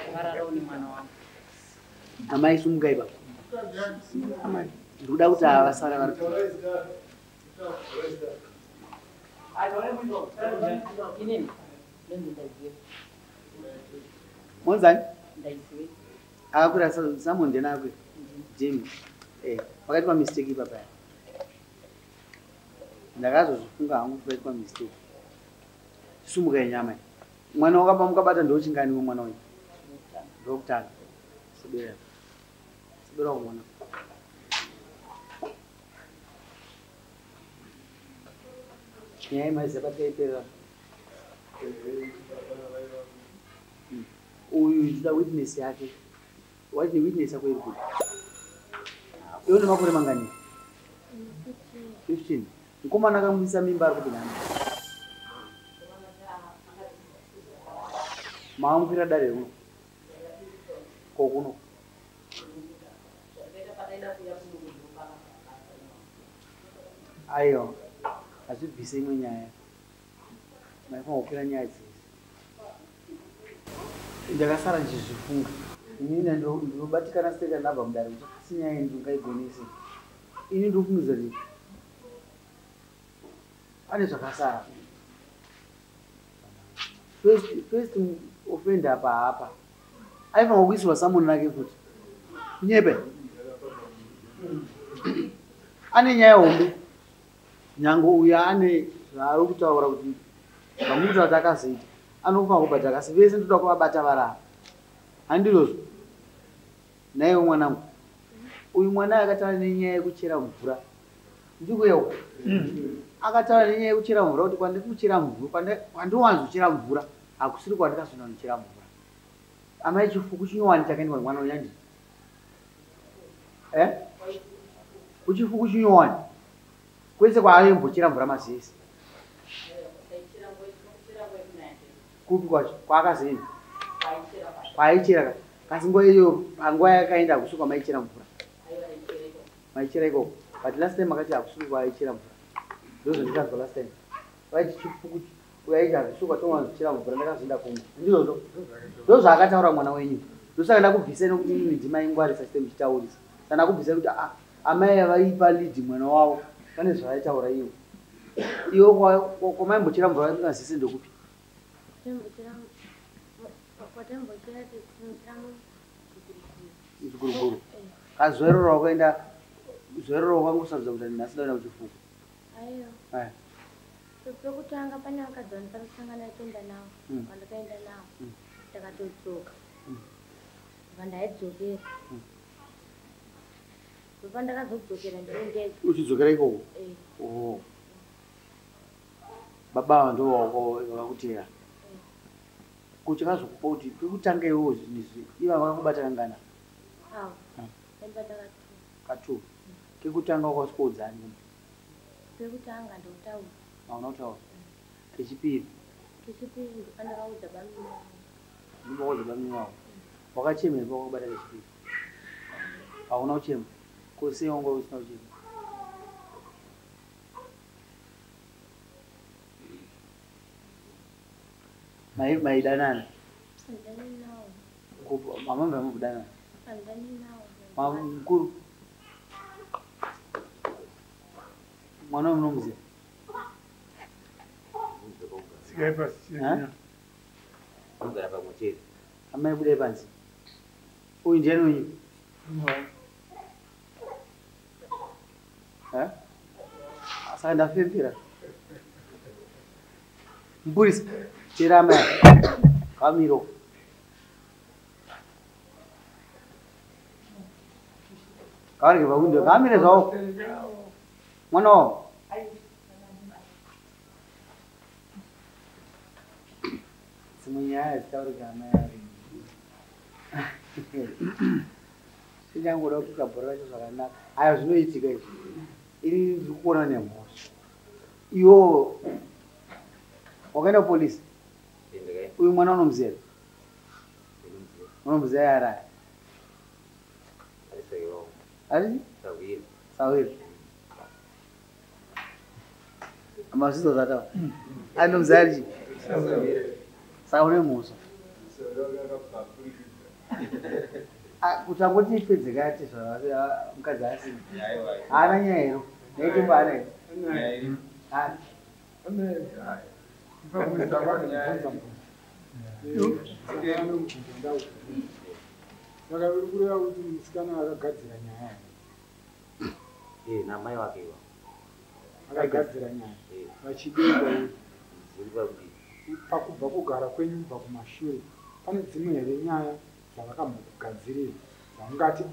Ndakararawo nemwana wangu. Amai, sumukai baba. Ndikuda kuti ava vasara vari. Inini ndonzi Ndaizive. Monzani? Ndaizive. Akakwira samondena akwira. Jimmy. Pakaitwa mistake ipapa. Ndakazozvifunga hangu kuti paitwa mistake. Sumukai nyama. Mwana wakaba mukabata ndochingani mwana uyu? Ndokutanga. Sibera. Sibera mwana. Nyaya maiziva pataipera. Uyu ndida witness yake. Waiti witness yako iri kupi? Iwe une makore mangani? 15. Mukomana akamubvisa mimba ari kupi nani? Maamukwira dare uno. Ko kuno. Aiwa. Hazvibvise imwe nyaya. Maifanira kukwira nyaya dzese. Ndakasara ndichizvifunga. Inini ndinobatikana sei kana ndabva mudare kuti asi nyaya iyi ndingaigonese. Ini ndinofungidzira kuti pane zvakasara. First offender apa hapa. Aifanira kuisirwa summon rake futi. Kunyepe. Ane nyaya hombe. Nyange uyu ane zvaari kutaura kuti zvamukutaura kuti akazoita. Anofanira kubhadhara kasi vese ndoda kuvabata varapa. Handizvozvo. Naiwe mwanangu. Uyu mwana akataura nenyaya yekuchera mvura. Ndikuyewo. Akataura nenyaya yekuchera mvura kuti kwandikuchera mvura, kwandiwanzochera mvura, hakusiri kwandikazoenda kunochera mvura. Amai chifuku chinyowani chakaendwa nemwana uyu handiti? Kuchifuku chinyowani. Kwese kwaaimbochera mvura mazese. Kupi kwacho? Kwaakazoenda. Kwaaichera. Kasi nguva iyo panguva yakaenda hakusi kwamaichera mvura. Maichera ikoko. But last time akati hakusi kwaaichera mvura. Ndozvandikazwa last time. Vaiti chifuku uyaiti hakusi kwatowanzochera mvura ndakazoenda kumwe. Ndizvozvo. Ndozvaakataura mwana wenyu. Ndosaka ndakubvisai nokuti imimi ndimaingwarisa chete muchitaurisa. Saka ndakubvisai kuti amai vaipa lead mwana wavo pane zvavaitaura ivo. Iwo kwamaimbochera mvura mazese ndokupi? Muziguruguru. Kazuva iroro wakaenda, zuva iroro wakangosarudza kuti nhasi ndaenda kuchifuku. Aiwa. Pekutanga pane vakadzi vandakasangana toenda navo, vandakaenda navo. Ndakatodzoka. Vandaidzokera. Pandakazodzokera ndiri ndega. Uchidzokera ikoko? Oh. Baba ava ndo vakakuteera. Kuti chakazokupa kuti pekutanga iwewo zvinhu izvi iva vakakubata kangana? Avo. Vaibata katu. Katu. Kekutanga wakasvika Pekutanga ndokutaura. Hauna kutaura. Kechipiri. Kechipiri ndopandakaudza bamini vangu. Ndopakaudza bamini vako. Wakachema here pawakabata kechipiri? Hauna kuchema. Ko sei wanga usina kuchema? Maidanana? Mama vamukudanana? Mukuru. Mwana munomuziva? Amai budai panze. Uyu ndiani wenyu? Saka ndafembera. Mupurisa, tera amai kamiro. Kavarege pawindo, kamire zvavo. Mwana wavo. Dzimwe nyaya dzitaurika amai ari. Tinyangoda kupika bhora racho zvakanaka. Aya zvinoitika izvi. Ini ndiri kuona nemhosva. Iwo wakaenda kupolisi? Uyu mwana unomuziva? Unomuziva yaraya? Ari? Sawira. Mazvizo zvataura. Anomuziva ari chii? Saka une mhosva. Kuti angoti ipedzeka tezvara mukadzi asina. Haana nyaya here? Naitombo haana here? Saka uri kureva kuti musikana akagadzira nyaya here? Namai wake ivo. Akagadzira nyaya. Vachidenda pakubva kugara kwenyu kubva kumashure pane dzimwe here nyaya dzavakambokugadzirira dzaungati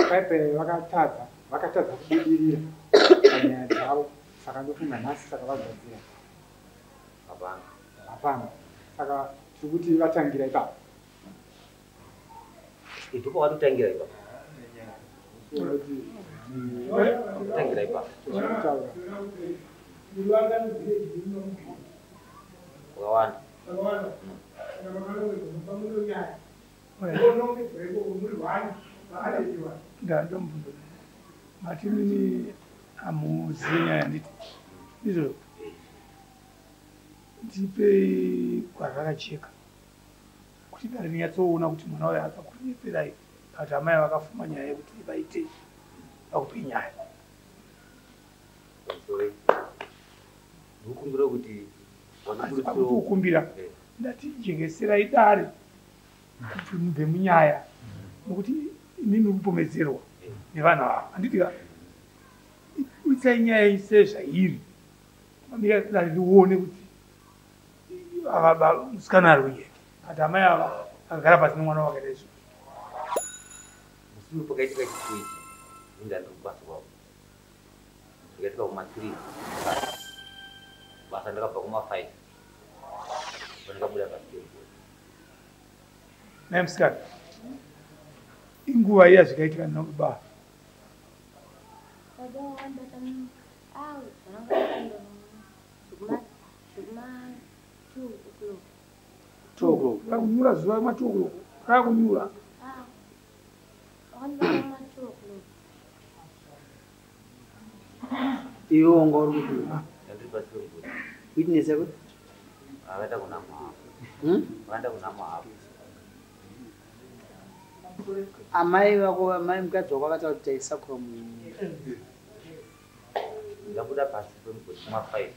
paipai vakatadza kubudirira panyaya dzavo saka ndofunga nhasi saka vagadzira? Hapana. Saka tiri kuti vatangira ipapo. Ndipo vatotangira ipapo. Tangira ipapo. Wakawanda. Ndandomubvunza mati mini hamuzive nyaya handiti ndizvo ndipei gwara rakacheka kuti dare rinyatsoona kuti mwana uyu akakunyeperai kana kuti amai vakafuma nyaya yekuti vaite vakupe nyaya. Ndikukumbira kuti kukumbira ndati jekeserai dare kuti mubve munyaya nokuti imimi kupomedzerwa nevanhu ava handiti ka itsai nyaya sezvairi mamira dare rione kuti musikana ari kunyeka kati amai ava akagara pasi nemwana wakaita izvozvo. Musi uyu pakaitika chituko ichi ndandiri kubasa kwavo ndikaitika kuma3 basa ndakabva kuma5 pandakabuda pasi. Naye musikana inguva iya zvikaitika nababa Baba wakandibata zvaranga zvekuma 2 o'clock. 2 o'clock. Rakunyura zuva ma 2 o'clock. Rakunyura. Wakandibata ma 2 o'clock. Iwe wanga uri kuti ndandiri pasi pemugodi. Witness yako? Akaenda kuna mahapu. Akaenda kuna mahapu. Amai vako amai mukadzi wako akataura kuti taisakura Ndabuda pasi pemugodi kuma5.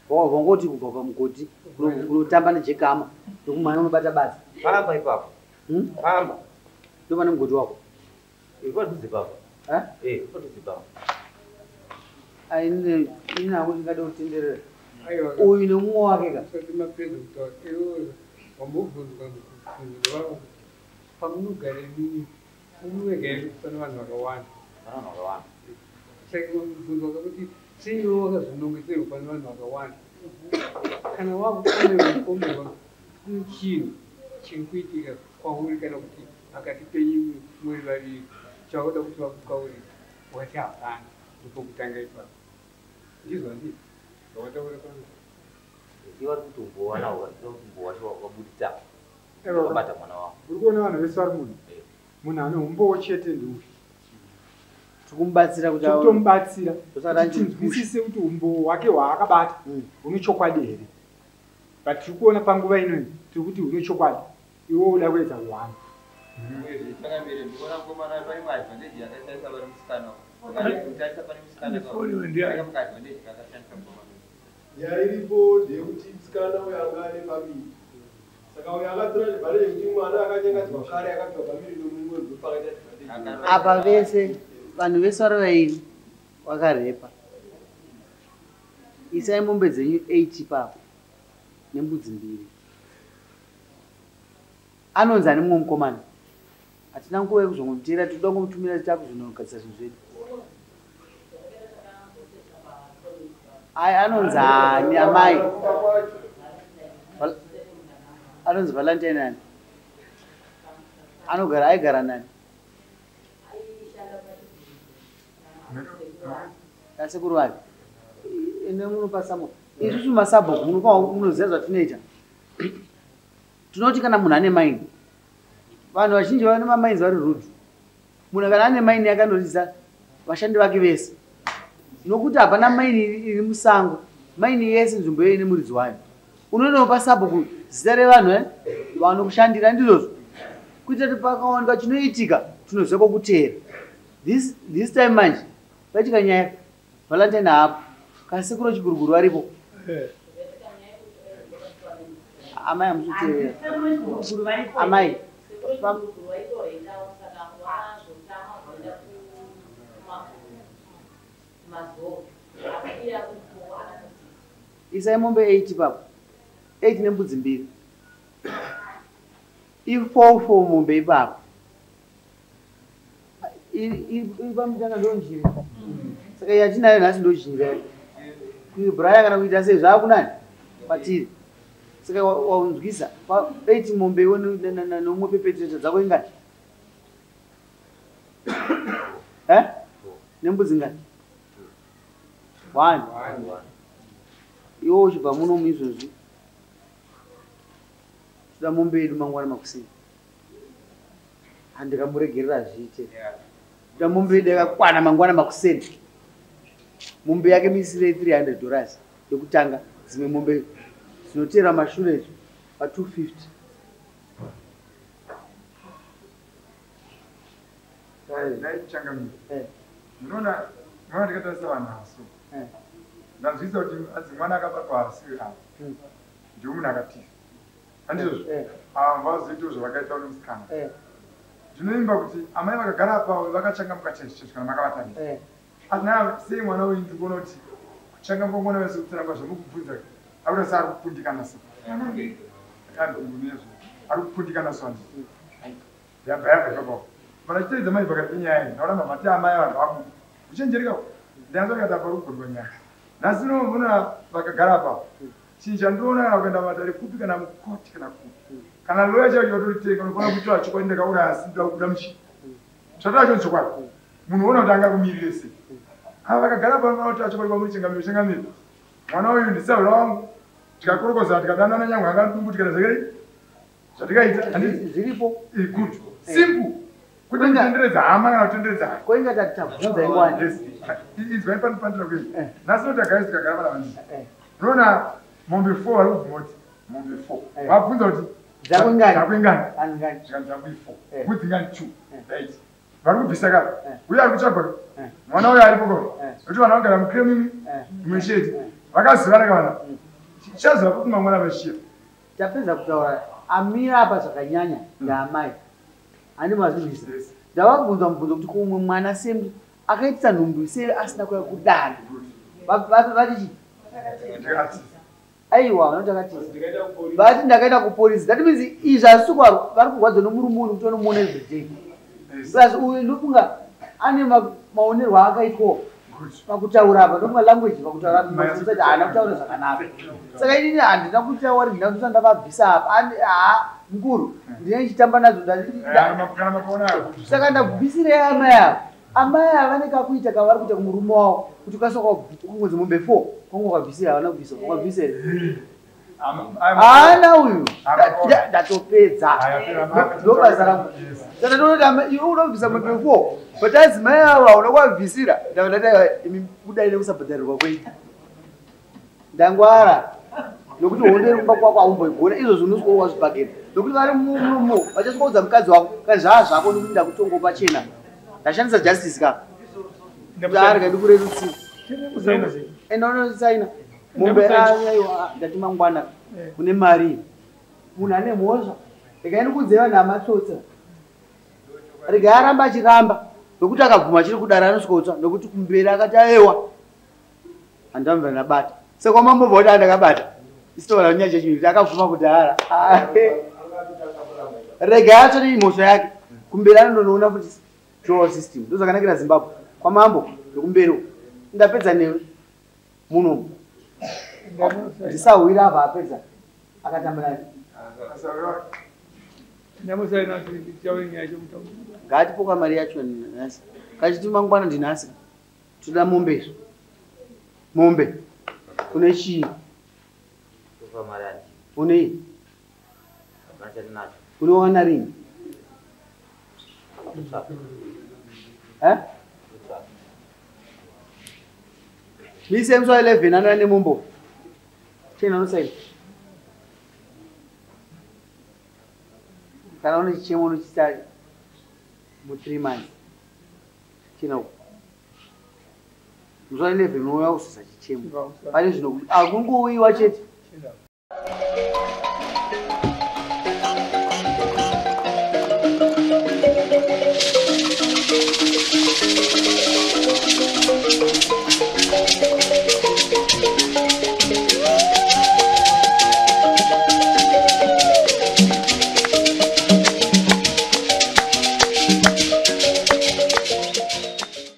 Wangoti kubva pamugodi unotamba nejekama ndokumhanya unobata badza. Pamba ipapo. Pamba. Ndopane mugodi wako. Padhuze papa. Padhuze papa. Ini hangu ndingade kutenderera. Uyu nemumwe wake ka. Usati mapedza kutaura iwe wambobvunzwa mubvunzo wako pamunogara imini mumwega here pane vanhu vakawanda. Pane vanhu vakawanda. Saka mubvunzo wakakuti sei iwe wakazonongedzerwa pane vanhu vakawanda? Kana wakufanira kupomerwa kune chinhu chiri kuitika kwauri kana kuti pakati penyu muri vaviri chauda kuti vakukaurira wakati hapana ndopokutanga ipapo. Ndizvo handiti zvawataura pano. Ivo vari kutombowa nawo vari kutombowa wabuditsa wakabata mwana wavo. Uri kuona vanhu vese vari muno munhu ane umbowo chete ndiuyu. Tikumubatsira kuti tomubatsira kuti tinzwisise kuti umbowo hwake hwaakabata hune chokwadi here. But tiri kuona panguva inoyi tiri kuti hune chokwadi iwe uda kuedza kuhwana. Uyezve chakamire ndikuona mukomana pane imwe advantage yakashandisa vari musikana kutarisa pane musikana advantage kakashandisa mukomana. Nyaya iripo ndeyekuti musikana uyu anga ane famiri saka uyu akatora advantage yekuti mwana akanyangadzwa kare akapiwa famiri nomumwe ndopakaita advantage. Apa vese vanhu vese vari vairi wakarepa. Isai mombe dzenyu 8 ipapo nembudzi 2. Anonzi ani mumwe mukomana? Hatina nguva yekuzongomuteera, tinoda kungomutumira takuzonogadzira zvinhu zvedu. Ai anonzi ani amai? Anonzi Valentine ani? Anogara aigara nani? Asekuru vake. Ine munopasamo. Isusu masabhuku munoziva zvatinoita. Tinoti kana munhu ane maini, vanhu vazhinji vane mamaini vari rude. Munhu kana ane maini akanoridza vashandi vake vese. Nokuti hapana maini iri musango, maini yese nzvimbo iyo ine muridzi wayo. Unonopa sabhuku zita revanhu vanokushandira ndizvozvo. Kuitira kuti pakawanikwa chinoitika tinoziva kwokutera. This time manje paitika nyaya Valentine haapo. Kasekuru Chiguruguru varipo. Amai amusuteerera. Amai. Isai mombe 8 papo. 8 nembudzi mbiri. I4 mombe ipapo. Ipamutanga ndonjiri. Saka yatinayo nhasi ndochinjira. Kuibraya kana kuita sei zvaakunani kwatiri. Saka waunzwisa pa 8 mombe iwe nomwe pepeteta dzako ingani? Eh? Nembudzi ngani? 1. Iwe uchibva muno izvozvi. Toda mombe yedu mangwana makuseni. Handikamuregerera zviite. Toda mombe yedu yakakwana mangwana makuseni. Mombe yake misire $300 yekutanga, dzimwe mombe dzinotera mashure izvo pa 250. Ndaichanga munoona mwana ndikatarisa vanhu aso. Ndanzwisa kuti anzi mwana akabatwa asiwe apa. Ndiwo munhu akatiza. Handizvozvo? Ava vazoitawo zvavakaita nemusikana. Ndinoimba kuti amai vakagara apa vakachangamuka chaizvo chaizvo kana makavatarisa. Asi naye sei mwana uyu ndikuona kuti kuchangamuka mwana wese kutsanangura zvamukubvunza akuita seari kukundikana so. Ari kukundikana so handiti. Yabva yabva ipapo. Mana chiteedza mai pakati penyaya iyi ndaona mavati amai vanhu vabuda. Uchenjereka ndanzwa ndikati apa rugondwa nyaya. Nhasi unoona vakagara apa. Chinhu chandinoona kana kuenda matare kupi kana mukoti kana kupi. Kana loya chaicho chatoritenga unofanira kutora chokwadi ndakauraya asi ndoda kubuda muchii. Zvatacho chokwadi. Munhu unoona kuti angakumirire sei. Ava vakagara apa vanofanira kutora chokwadi kwamuri changamire changamire. Mwana uyu ndisahwira wangu. Tikakorokozana tikadanana nyangwe anga tikada zvakadai. Zvatikaita handiti zviripo. Good. Simple. Kuti kutenderedza hama kana kutenderedza. Koinga tatabvunza ingwani. Yes. Izwai panopandira kuyi. Nhasi notagara tikagara pana vanhu. Unoona mombe 4 vari kubvuma kuti mombe 4. Vabvunza kuti dzako ingani? Dzako ingani? Angani? Zvikanzi dzangu i4. Mbudzi ingani 2. Right. Vari kubvisa kapa. Uye ari kutsvagwa. Mwana uyo aripo kapa. Nokuti vana vagara mukremimi imwe chete. Vakazivana kana. Chichazova kuti mangwana vachira. Tapedza kutaura amira apa zvakanyanya ndaamai. Handi mazvizvisa. Ndavabvunza mubvunzo kuti kumwe mwana semi akaitisa nhumbu sei asina kuya kudana. Vati chii? Aiwa vanoti akatiza. Vati ndakaenda kupolisi. That means izvi hazvisi vari kurwadzwa nomurume uyu kuti vanomuona everyday. Plus uyu ndofunga ane maonerwo aakaitwawo pakutaura apa ndofunga language pakutaura apa haana kutaura zvakanaka. Saka inini handina kutaura ndina kuti ndavabvisa apa. Haa mukuru ndine ndichitamba nadzo. Saka ndabvisirei amai ava. Amai ava vane kakuita kavari kuita kumurume wavo kuti ukaswa kungonzi mombe 4 kwangu wakabvisira havana kubvisa wakabvisa here? Haana uyu ndatopedza ndobasa rangu. Saka ndinoti iwe unobvisa mombe 4 but adzimai ava hauna kuvabvisira. Ndakati imi kudai nekusabhadharirwa kwenyu. Ndangwara nokuti hondo iri kumba kwako haumboigona izvozvo unosvika wazvibhagera nokuti vari muno vachasvika kuudza mukadzi wako kana zvaa zvako nokuti ndakutongo pachena. Ndashandisa justice ka. Arga ndikurerutsira. Enda unosaina. Mombe aiwa ndati mangwana kune mari. Munhu ane mhosva. Regai ndikuudze vanhu amatsotsa. Regai aramba achiramba nokuti akabvuma achiri kudara anosvikotsva nokuti kumberi akati aiwa. Handamva ndabata. Saka mambo kuti andakabata. Isitoona nyaya chechiviri akabvuma kudhara. Regai atsvene mhosva yake. Kumberi anondonoona futi draw system. Ndozvakanakira Zimbabwe. Kwamambo nekumberi. Ndapedza newe muno. Ndisahwira apa apedza. Akatamba naye. Ngatipoka mari yacho nhasi. Kachiti mangwana ndinhasi. Toda mombe izvo. Mombe. Une chii? Une? Unowana rini? Eh? Mise musi wa 11 anouya nemombo. Chena unosaina. Kana une chichemo unochiita mu3 months. China uku. Musi wa 11 unouya kuzoisa chichemo. Pane zvino akungouyiwa chete. Chienda.